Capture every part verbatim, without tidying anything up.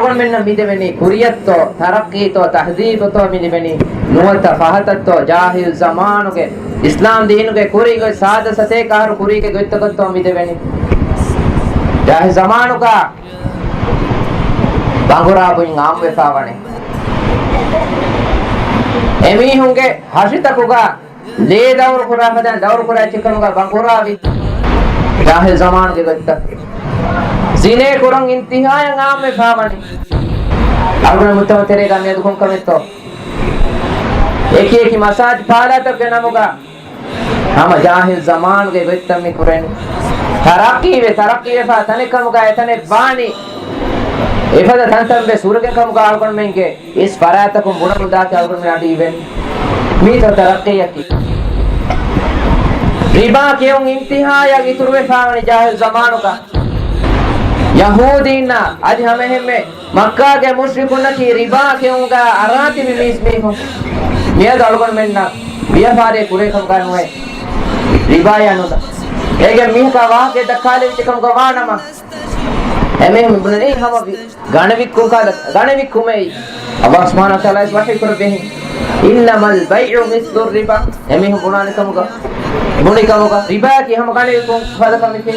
އަޅުގަނޑުމެންނަށް މިދެވެނީ ކުރިއަށްތޯ، ތަރައްޤީތޯ، ތަހްޒީބުތޯ މިލިބެނީ؟ ނުވަތަ ފަހަތަށްތޯ، ޖާހިލް ޒަމާނުގެ އިސްލާމް ދީނުގެ ކުރީގެ ސާދަ ސަތޭކަ އަހަރު ކުރީގެ ގޮތްތަކަށްތޯ މިދެވެނީ؟ ޖާހިލް ޒަމާނުގަ ބަނގުރާ ބުއިން އާއްމުވެފާވަނީ. އެމީހުންގެ ހަށިތަކުގަ ލޭ ދައުރު ކުރާ ފަދައިން ދައުރު ކުރާ އެއްޗެއް ކަމުގަ ބަނގުރާވި. ޖާހިލް ޒަމާނުގެ ގޮތްތައް. ޒިނޭ ކުރުން އިންތިހާޔަށް އާއްމުވެފާވަނީ. އަޅުގަނޑު މުޖްތަމަޢު ތެރޭގަ މިއަދު ކޮންކަމެއްތޯ؟ އެކި އެކި މަސާޖި ޕާލާތަކުގެ ނަމުގަ ހަމަ ޖާހިލް ޒަމާނުގެ ގޮތްތައް މި ކުރަނީ. ތަރައްޤީވެ، ތަރައްޤީވެފާ ތަނެއް ކަމުގަ އެތަނެއް ވާނީ. އެފަދަ ތަންތަން ވެސް ހުރެގެން ކަމުގަ އަޅުގަނޑުމެންގެ އިސް ފަރާތަކުން ބުނަމުން ދާތީ އަޅުގަނޑުމެން އަޑި އިވެން. މީތޯ ތަރައްޤީއަކީ؟ ރިބާ ކެއުން އިންތިހާޔަށް އިތުރުވެފާވަނީ ޖާހިލް ޒަމާނުގަ. ޔަހޫދީންނާ އަދި ހަމައެހެންމެ މައްކާގެ މުޝްރިކުންނަކީ ރިބާ ކެއުމުގަ އަރާތިބި މީސް މީހުން. މިއަދު އަޅުގަނޑުމެންނަށް ވިޔަފާރި ކުރޭ ކަމުގަ ނުވޭ. ރިބާޔާ ނުލާ. އޭގެ މީހަކާ ވާހަކަ ދައްކާލެވިއްޖެ ކަމުގަ ވާނަމަ، އެމީހުން ބުނަނީ ހަމަ ވި-، ގަނެވިއްކުން ކާލަ، ގަނެވިއްކުމޭ. އަﷲ ސުބްޙާނަހޫ ވަތަޢާލާ ވަޙީ ކުރެއްވިހެން، إنما البيع مثل الربا. އެމީހުން ބުނާނެ ކަމުގަ، ބުނި ކަމުގަ، ރިބާއަކީ ހަމަ ގަނެވިއްކުން ފަދަ ކަމެކޭ.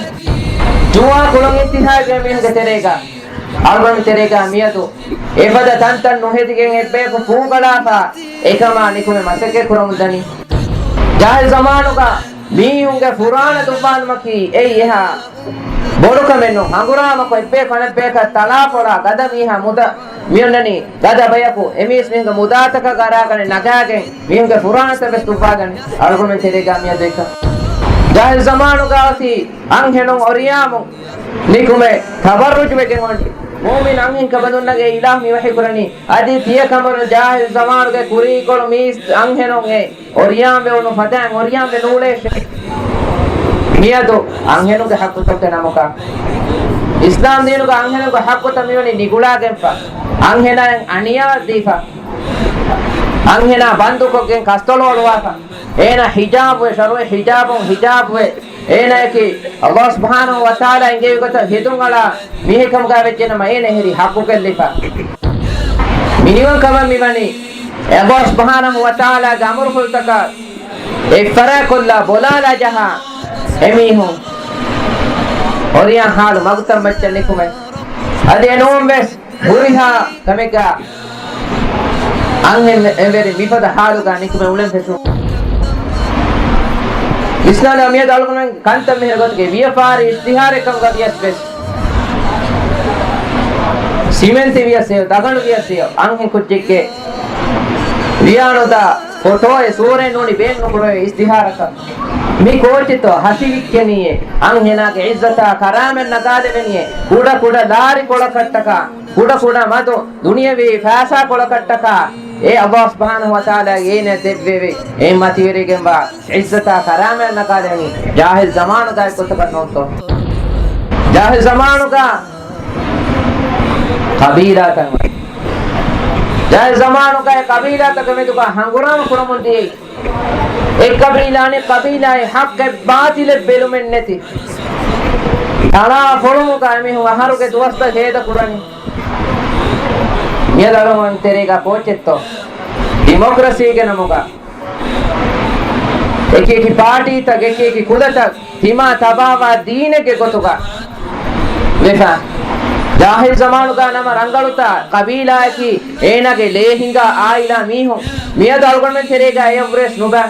ޖުވާ ކުޅުން އިންތިހާގެ މީހުންގެ ތެރޭގަ، އަޅުގަނޑު ތެރޭގަ މިއަދު އެފަދަ ތަންތަން ނުހެދިގެން އެއްބަޔަކު ފޫގަޅާފަ، އެކަމާ ނިކުމެ މަސައްކަތް ކުރަމުން ދަނީ. ޖާހިލް ޒަމާނުގަ މީހުންގެ ފުރާނަ ދުއްވާލުމަކީ އެއީ އެހާ ބޮޑުކަމެއް ނޫން. ހަނގުރާމަކޮށް އެއްބަޔަކު އަނެއްބަޔަކަށް ތަޅާފޮޅާ ގަދަ މީހާ މުދަ މިއޮންނަނީ ގަދަ ބަޔަކު އެމީސް މީހުންގެ މުދާތަކަށް އަރާގަނެ ނަގާގެން މީހުންގެ ފުރާނަތައް ވެސް ދުއްވާގަނެ. އަޅުގަނޑުމެން ތެރޭގަ މިއަދު އެކަން. ޖާހިލް ޒަމާނުގަ އޮތީ އަންހެނުން އޮރިޔާމުން ނިކުމެ ތަބައްރުޖު ވެގެން އޮންނަ މުއުމިން އަންހެން ކަމަނުންނަގެ އިލާހު މި ވަޙީ ކުރަނީ. އަދި ތިޔަ ކަމަރު ޖާހިލް ޒަމާނުގެ ކުރީކޮޅު މީސް އަންހެނުން އެ އޮރިޔާން ވެ އުޅުނު ފަދައިން އޮރިޔާން ވެ ނޫޅޭށޭ. މިއަދު އަންހެނުންގެ ޙައްޤުތަކުގެ ނަމުގަ އިސްލާމް ދީނުގަ އަންހެނުންގެ ޙައްޤުތައް މިވަނީ ނިގުޅާގެންފަ، އަންހެނާއަށް އަނިޔާ ދީފަ، އަންހެނާ ބަންދުކޮށްގެން ކަސްތޮޅު އޮޅުވާފަ. އޭނާ ހިޖާބުވެ، ޝަރުޢީ ހިޖާބުން ހިޖާބުވެ، އޭނާއަކީ އަﷲ ސުބްޙާނަހޫ ވަތަޢާލާ އެންގެވި ގޮތަށް ހެދުން އަޅާ މީހެއް ކަމުގަ ވެއްޖެނަމަ، އޭނަ އެހެރީ ޙައްޤު ގެއްލިފަ. މިނިވަން ކަމަށް މިވަނީ އަﷲ ސުބްޙާނަހޫ ވަތަޢާލާގެ އަމުރުފުޅުތަކަށް އެއްފަރާތްކޮށްލާ ބޮލާލާ ޖަހާ އެމީހުން އޮރިޔާ ހާލު މަގުތައް މައްޗަށް ނިކުމެ. އަދި އެނޫން ވެސް ހުރިހާ ކަމެއްގަ އަންހެން އެންވެރި މިފަދަ ހާލުގަ ނިކުމެ އުޅެން ފެށުން. ވިސްނާލާ މިއަދު އަޅުގަނޑުމެން ކަންތައް މިހިރަ ގޮތުގެ ވިޔަފާރި އިޝްތިހާރެއް ކަމުގަ ވިޔަސް ވެސް، ސިމެންތި ވިޔަސް ހެޔޮ، ދަގަނޑު ވިޔަސް ހެޔޮ، އަންހެން ކުއްޖެއްގެ ވިޔާނުދާ ފޮޓޯއެއް ސޫރައެއް ނޫނީ ބޭނުން ނުކުރެވޭ އިޝްތިހާރަކަށް. މި ކޯޗެއްތޯ ހަށިވިއްކެނީއޭ؟ އަންހެނާގެ ޢިއްޒަތާ ކަރާމަތް ނަގާލެވެނީއޭ؟ ކުޑަ ކުޑަ ލާރި ކޮޅަކަށްޓަކާ، ކުޑަ ކުޑަ މަދު ދުނިޔަވީ ފައިސާ ކޮޅަކަށްޓަކާ އެ އަﷲ ސުބްޙާނަހޫ ވަތަޢާލާ އޭނަ ދެއްވެވި އެ މަތިވެރިގެންވާ ޢިއްޒަތާ ކަރާމަތް ނަގާލެވެނީ ޖާހިލް ޒަމާނުގައި ގޮތަކަށް ނޫންތޯ؟ ޖާހިލް ޒަމާނުގަ ޤަބީލާތައް، ޖާހިލް ޒަމާނުގައި ޤަބީލާތަކުގެ މެދުގަ ހަނގުރާމަ ކުރަމުން ދިޔައީ. އެއް ޤަބީލާ އަނެއް ޤަބީލާއި ޙައްޤެއް ބާޠިލެއް ބެލުމެއް ނެތި. ތަޅާ ފޮޅުމުގަ އެމީހުން އަހަރުގެ ދުވަސްތައް ހޭދަ ކުރަނީ. މިއަދު އަޅުގަނޑު ތެރޭގަ ކޯޗެއްތޯ؟ ޑިމޮކްރަސީގެ ނަމުގަ އެކި އެކި ޕާޓީތައް، އެކި އެކި ކުލަތައް ތިމާ ތަބާވާ ދީނެއްގެ ގޮތުގަ ވެފަ. ޖާހިލް ޒަމާނުގަ ނަމަ ރަނގަޅުތަ ޤަބީލާއަކީ އޭނާގެ ލޭ ހިނގާ އާއިލާ މީހުން. މިއަދު އަޅުގަނޑުމެން ތެރޭގަ އެއަށްވުރެސް ނުބަ.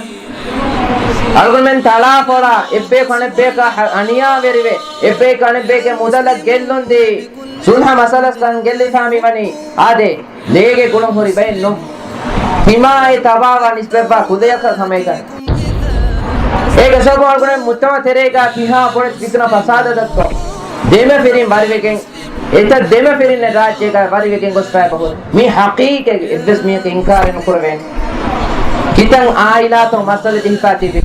އަޅުގަނޑުމެން ތަޅާފޮޅާ އެއްބަޔަކު އަނެއްބަޔަކަށް އަނިޔާވެރިވެ، އެއްބަޔަކު އަނެއްބަޔެއްގެ މުދަލަށް ގެއްލުންދީ، ސުލްހަ މަސަލަސްކަން ގެއްލިފާ މިވަނީ. އާދެ، ލޭގެ ގުޅުން ހުރި ބައެއް ނޫން. ތިމާއި ތަބާވާ ނިސްބަތްވާ ކުލަޔަކަށް ހަމައެކަނި. އޭގެ ސަބަބުން އަޅުގަނޑުމެން މުޖްތަމަޢު ތެރޭގަ ކިހާ ބޮޑެތި ފިތުނަ ފަސާދަތައްތޯ ދެމަފިރިން ވަރިވެގެން، އެތައް ދެމަފިރިންނެއް ރާއްޖޭގަ ވަރިވެގެން ގޮސްފައި ބަހުރި. މި ޙަޤީޤަތް އެއްވެސް މީހަކު އިންކާރެއް ނުކުރެވޭނެ. ކިތަން އާއިލާތޯ މައްސަލަ ޖެހިފާ ތިބި.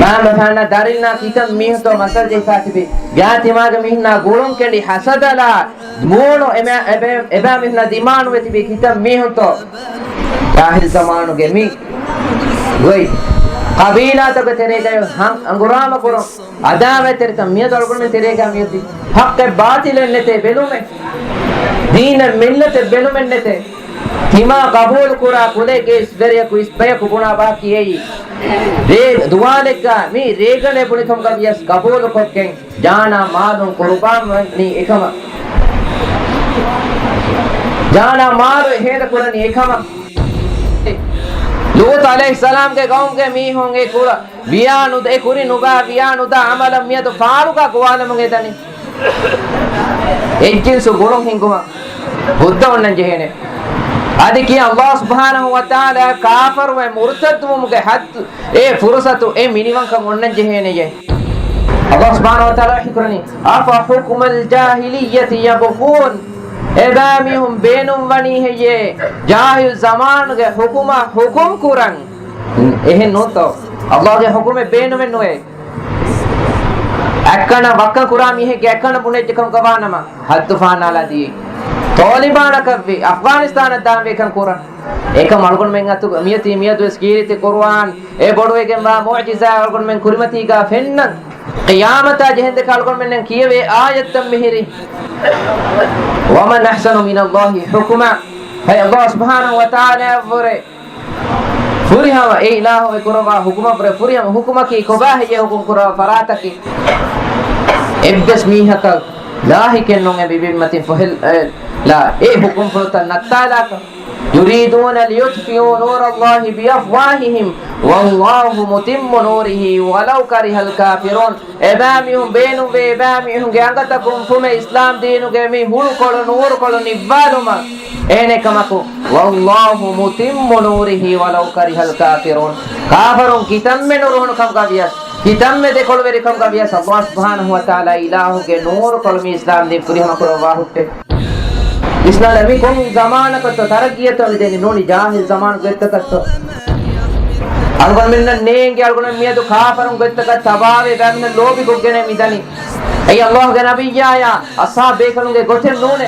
މާމަފާންނާ ދަރިންނާ ކިތަން މީހުންތޯ މައްސަލަ ޖެހިފާ ތިބި. ގާތިމާގެ މީހުންނާ ގުޅުން ކެނޑި ހަސަދަލާ މޫނު އެބަ-، އެބަ-، އެބައިމީހުންނާ ދިމާނުވެ ތިބި ކިތަން މީހުންތޯ. ޖާހިލް ޒަމާނުގެ މި ގޮތް. ޤަބީލާތަކުގެ ތެރޭގައި ހަ-، ހަނގުރާމަކުރުން، އަދާވަތްތެރިކަން މިއަދު އަޅުގަނޑުމެން ތެރޭގަ މިއޮތީ. ޙައްޤެއް ބާޠިލެއް ނެތޭ ބެލުމެއް، ދީނެއް މިއްލަތެއް ބެލުމެއް ނެތޭ. ތިމާ ޤަބޫލުކުރާ ކުލައިގެ އިސް ވެރިޔަކު އިސް ބަޔަކު ބުނާ ބަހަކީ އެއީ. ރޭ ދުވާލެއްގަ މި ރޭގަނޑެއް ބުނިކަމުގަ ވިޔަސް ޤަބޫލުކޮށްގެން، ޖާނާ މާލުން ޤުރުބާން ވަނީ އެކަމަށް. ޖާނާ މާލު ހޭދަ ކުރަނީ އެކަމަށް. ލޫޠު ޢަލައިހިއްސަލާމްގެ ޤައުމުގެ މީހުން އެ ކުރަ ވިޔާ ނުދ-، އެ ކުރި ނުބާ ވިޔާ ނުދާ ޢަމަލަށް މިއަދު ފާޅުގަ ގޮވާލަމުން އެދަނީ. އެއްޖިންސު ގުޅުން ހިންގުމަށް ހުއްދަ އޮންނަން ޖެހޭނެ. އަދި ކިޔާ ﷲ ސުބްޙާނަހޫ ވަތަޢާލާ ކާފަރުވެ މުރުތައްދުވުމުގެ ޙައްދު، އެ ފުރުޞަތު އެ މިނިވަންކަން އޮންނަން ޖެހޭނެޔޭ. ﷲ ސުބްޙާނަހޫ ވަތަޢާލާ ވަޙީކުރަނީ، أفحكم الجاهلية يبغون. އެބައިމީހުން ބޭނުންވަނީ ހެއްޔޭ ޖާހިލް ޒަމާނުގެ ޙުކުމަށް ޙުކުމް ކުރަން؟ އެހެން ނޫންތޯ؟ ﷲގެ ޙުކުމެއް ބޭނުމެއް ނުވޭ. އެއްކަނަ ވައްކަން ކުރާ މީހެއްގެ އެއްކަނަ ބުނެއްޖެކަމުގަ ވާނަމަ، ޙައްދު ފަހަނާލާދީ. ޠާލިބާނަކަށްވީ، އަފްޣާނިސްތާނަށް ދާންވީ ކަން ކުރަން. އެކަމް އަޅުގަނޑުމެން އަތުގަ މިއޮތީ މިއަދުވެސް ކީރިތި ޤުރުއާން، އެ ބޮޑުވެގެންވާ މުޢުޖިޒާ އަޅުގަނޑުމެން ކުރިމަތީގަ ފެންނަން. ޤިޔާމަތާ ޖެހެންދެކެ އަޅުގަނޑުމެންނަށް ކިޔެވޭ އާޔަތްތައް މިހިރީ. ومن أحسن من الله حكما. ހައި ﷲ ސުބްޙާނަހޫ ވަތަޢާލާއަށްވުރެ ފުރިހަމަ އެ އިލާހު އެ ކުރައްވާ ޙުކުމަށްވުރެ ފުރިހަމަ ޙުކުމަކީ ކޮބާ ހެއްޔޭ ޙުކުމް ކުރާ ފަރާތަކީ؟ އެއްވެސް މީހަކަށް ލާހިކެއް ނޫން އެ ބިންމަތިން ފޮހެލް، އެ، ލާ، އެ ޙުކުމްފުޅުތައް ނައްތާލާކަށް. يريدون ليطفئوا نور الله بأفواههم والله متم نوره ولو كره الكافرون. އެބައިމީހުން ބޭނުންވޭ، އެބައިމީހުންގެ އަނގަތަކުން ފުމެ އިސްލާމް ދީނުގެ މި ހުޅުކޮޅު ނޫރުކޮޅު ނިއްވާލުމަށް. އެހެނެއްކަމަކު، والله متم نوره ولو كره الكافرون. ކާފަރުން ކިތަންމެ ނުރުހުނު ކަމުގަ ވިޔަސް، ކިތަންމެ ދެކޮޅުވެރި ކަމުގަ ވިޔަސް، ﷲ ސުބްޙާނަހޫ ވަތަޢާލާ އިލާހުގެ ނޫރުކޮޅު މި އިސްލާމް ދީން ފުރިހަމަ ކުރައްވާ ހުއްޓޭ. ވިސްނާލަ، މި ކޮން ޒަމާނަކަށްތޯ ތަރައްގީއަތޯ މިދެނީ؟ ނޫނީ ޖާހިލް ޒަމާނުގެ ގޮތްތަކަށްތޯ؟ އަޅުގަނޑުމެންނަށް ނޭނގި އަޅުގަނޑުމެން މިއަދު ކާފަރުން ގޮތްތަކަށް ތަބާވެ އެބައިމީހުންނަށް ލޯބިކޮށްގެން މިދަނީ. އެއީ ﷲގެ ނަބިއްޔާޔާ އަޞްޙާބު ބޭކަލުންގެ ގޮތެއް ނޫނޭ.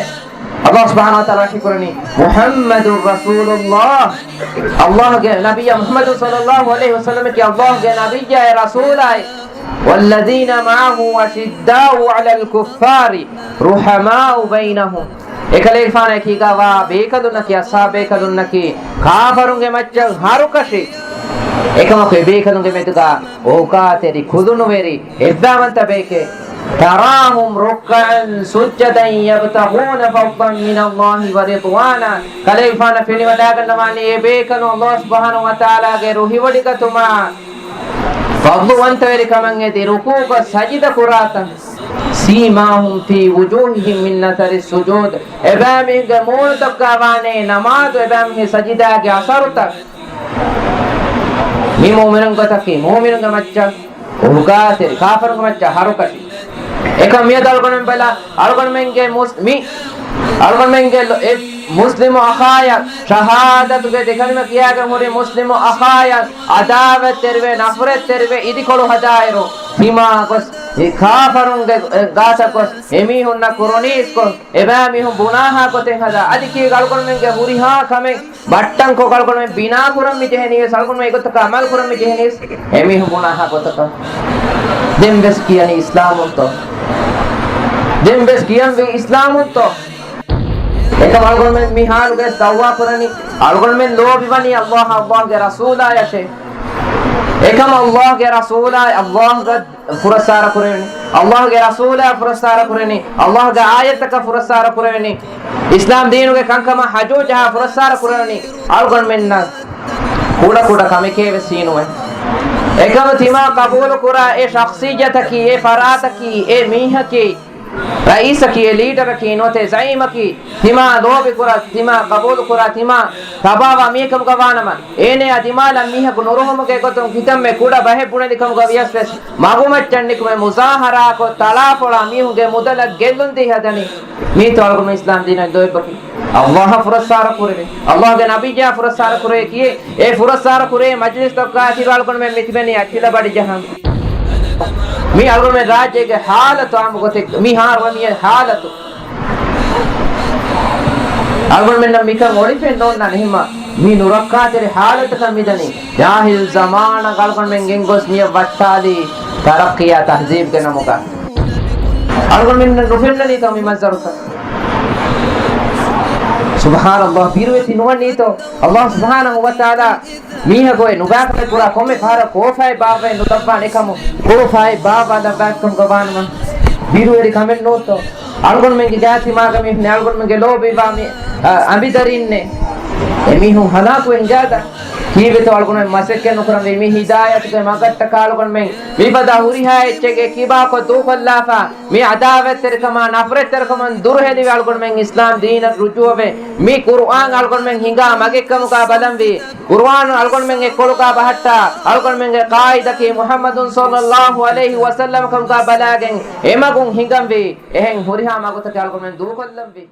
ﷲ ސުބްޙާނަހޫ ވަތަޢާލާ ވަޙީކުރަނީ، މުޙައްމަދު ރަސޫލުﷲ. ﷲގެ ނަބިއްޔާ މުޙައްމަދު ޞައްލައްލާހު ޢަލައިހި ވަސައްލަމަކީ ﷲގެ ނަބިއްޔާއޭ ރަސޫލާއޭ. والذين معه أشداء على الكفار رحماء بينهم. އެކަލޭގެފާނާއެކީގަ ވާ ބޭކަލުންނަކީ، އަޞްޙާބު ބޭކަލުންނަކީ، ކާފަރުންގެ މައްޗަށް ހަރުކަށި. އެކަމަކު އެބޭކަލުންގެ މެދުގަ އޯގާތެރި، ކުލުނުވެރި، އެއްބައިވަންތަ ބޭކޭ. تراهم ركعا سجدا يبتغون فضلا من الله ورضوانا. ކަލޭގެފާނަށް ފެނިވަޑައިގަންނަވާނީ އެ ބޭކަލުން ﷲ ސުބްޙާނަހޫ ވަތަޢާލާގެ ރުހިވޮޑިގަތުމާ ފަޟްލުވަންތަވެރިކަމަށް އެދި ރުކޫޢުކޮށް ސަޖިދަ ކުރާތަން. سيماهم في وجوههم من أثر السجود. އެބައިމީހުންގެ މޫނުތަކުގަ ވާނޭ ނަމާދު އެބައިމީހުންގެ ސަޖިދާގެ އަސަރުތައް. މި މުއުމިނުން ގޮތަކީ، މުއުމިނުންގެ މައްޗަށް އުރުގާތެރި، ކާފަރުންގެ މައްޗަށް ހަރުކަށި. އެކަމް މިއަދު އަޅުގަނޑުމެން ބަލާ، އަޅުގަނޑުމެންގެ މުސް-، މި އަޅުގަނޑުމެންގެ ލޮ-، އެ މުސްލިމު އަޚާޔަށް ޝަހާދަތުގެ ދެކަލިމަ ކިޔާގެން ހުރި މުސްލިމު އަޚާޔަށް އަދާވަތްތެރިވެ، ނަފްރަތްތެރިވެ، އިދިކޮޅު ހަދާއިރު، ތިމާ ގޮސް، އެ ކާފަރުންގެ، އެ، ގާތަށް ގޮސް، އެމީހުންނަށް ކުރުނީސްކޮށް، އެބައިމީހުން ބުނާހާ ގޮތެއް ހަދާ، އަދި ކީ އަޅުގަނޑުމެންގެ ހުރިހާ ކަމެއް ބައްޓަންކޮށް އަޅުގަނޑުމެން ބިނާ ކުރަން މި ޖެހެނީވެސް، އަޅުގަނޑުމެން އެގޮތަކަށް އަމަލު ކުރަން މި ޖެހެނީވެސް، އެމީހުން ބުނާހާ ގޮތަކަށް. ދެން ވެސް ކިޔަނީ އިސްލާމުންތޯ؟ ދެން ވެސް ކިޔަންވީ އިސްލާމުންތޯ؟ އެކަމް އަޅުގަނޑުމެން މި ހާލުގައި ދައުވާ ކުރަނީ، އަޅުގަނޑުމެން ލޯބިވަނީ ﷲ، ﷲގެ ރަސޫލާޔަށޭ. އެކަމް ﷲގެ ރަސޫލާ، ﷲގެ ފުރައްސާރަ ކުރެވެނީ. ﷲގެ ރަސޫލާ ފުރައްސާރަ ކުރެވެނީ. ﷲގެ އާޔަތްތަކަށް ފުރައްސާރަ ކުރެވެނީ. އިސްލާމް ދީނުގެ ކަންކަމަށް ހަޖޫ ޖަހާ ފުރައްސާރަ ކުރެވެނީ. އަޅުގަނޑުމެންނަށް ކުޑަ ކުޑަ ކަމެކޭ ވެސް ހީނުވޭ. އެކަމަށް ތިމާ ޤަބޫލު ކުރާ އެ ޝަޚްޞިއްޔަތަކީ، އެ ފަރާތަކީ، އެ މީހަކީ، ރައީސަކީ، އެ ލީޑަރަކީ، ނުވަތަ ޒަޢީމަކީ، ތިމާ ލޯބި ކުރާ، ތިމާ ޤަބޫލު ކުރާ، ތިމާ ތަބާވާ މީހަކަމުގަ ވާނަމަ، އޭނަޔާ ދިމާލަށް މީހަކު ނުރުހުމުގެ ގޮތުން ކިތަންމެ ކުޑަ ބަހެއް ބުނެލި ކަމުގަ ވިޔަސް ވެސް، މަގުމައްޗަށް ނިކުމެ މުޒާހަރާކޮށް، ތަޅާފޮޅާ މީހުންގެ މުދަލަށް ގެއްލުންދީ ހަދަނީ. މީތޯ އަޅުގަނޑު އިސްލާމް ދީނަށް ލޯތްބަކީ؟ ﷲ އަށް ފުރައްސާރަ ކުރެވޭ. ﷲގެ ނަބިއްޔާ ފުރައްސާރަ ކުރެވޭ ކިޔޭ. އެ ފުރައްސާރަ ކުރޭ މަޖިލިސްތަކުގަ ތިބި އަޅުގަނޑުމެން މިތިބެނީ އަތްތިލަ ބަޑި ޖަހަން. މި އަޅުގަނޑުމެން ރާއްޖޭގެ ހާލަތު އާންމު ގޮތެއް، މިހާރު މި ހާލަތު. އަޅުގަނޑުމެންނަށް މިކަން އޮޅިފައެއް ނޯންނާނެ ހިމާ. މި ނުރައްކާތެރި ހާލަތަކަށް މިދަނީ. ޖާހިލް ޒަމާނަށް އަޅުގަނޑުމެން ގެންގޮސް މިއަށް ވައްޓާލީ ތަރައްޤީއާ ތަހްޒީބްގެ ނަމުގަ. އަޅުގަނޑުމެންނަށް ނުފެންނަނީތޯ މި މަންޒަރުތައް؟ ސުބްޙާނަﷲ، ބިރުވެތި ނުވަނީތޯ؟ ﷲ ސުބްޙާނަހޫ ވަތަޢާލާ މީހަކު އެ ނުބާކަމެއް ކުރާ ކޮންމެ ފަހަރަށް ކޯފާއެއް ބާއްވައެއް ނުލައްވާނެ ކަމު، ކޯފާއެއް ބާއްވާ ލައްވާ ކަމުގަ ވާނަމަ، ބިރުވެރި ކަމެއް ނޫންތޯ؟ އަޅުގަނޑުމެންގެ ގާތް ތިމާގަ މީހުން، އަޅުގަނޑުމެންގެ ލޯބިވާ މި، އަ، އަނބިދަރިންނޭ. އެ މީހުން ހަލާކުވެ ހިނގާދާ. ކީއްވެތޯ އަޅުގަނޑުމެން މަސައްކަތް ނުކުރަންވީ؟ މި ހިދާޔަތުގެ މަގަށްޓަކާ އަޅުގަނޑުމެން މިފަދަ ހުރިހާ އެއްޗެއްގެ ކިބާކޮށް ދޫކޮށްލާފަ، މި އަދާވަތްތެރިކަމާ، ނަފްރަތްތެރިކަމުން ދުރުހެލިވެ، އަޅުގަނޑުމެން އިސްލާމް ދީނަށް ރުޖޫޢަވެ، މި ޤުރުއާން އަޅުގަނޑުމެން ހިނގާ މަގެއްކަމުގަ ބަލަންވީ. ޤުރުއާން އަޅުގަނޑުމެންގެ ކޮޅުގަ ބަހައްޓާ، އަޅުގަނޑުމެންގެ ޤާއިދަކީ މުޙައްމަދު ޞައްލައްލާހު ޢަލައިހި ވަސައްލަމަ ކަމުގަ ބަލާގެން އެމަގުން ހިނގަންވީ. އެހެން ހުރިހާ މަގުތަކެއް އަޅުގަނޑުމެން ދޫކޮށްލަންވީ.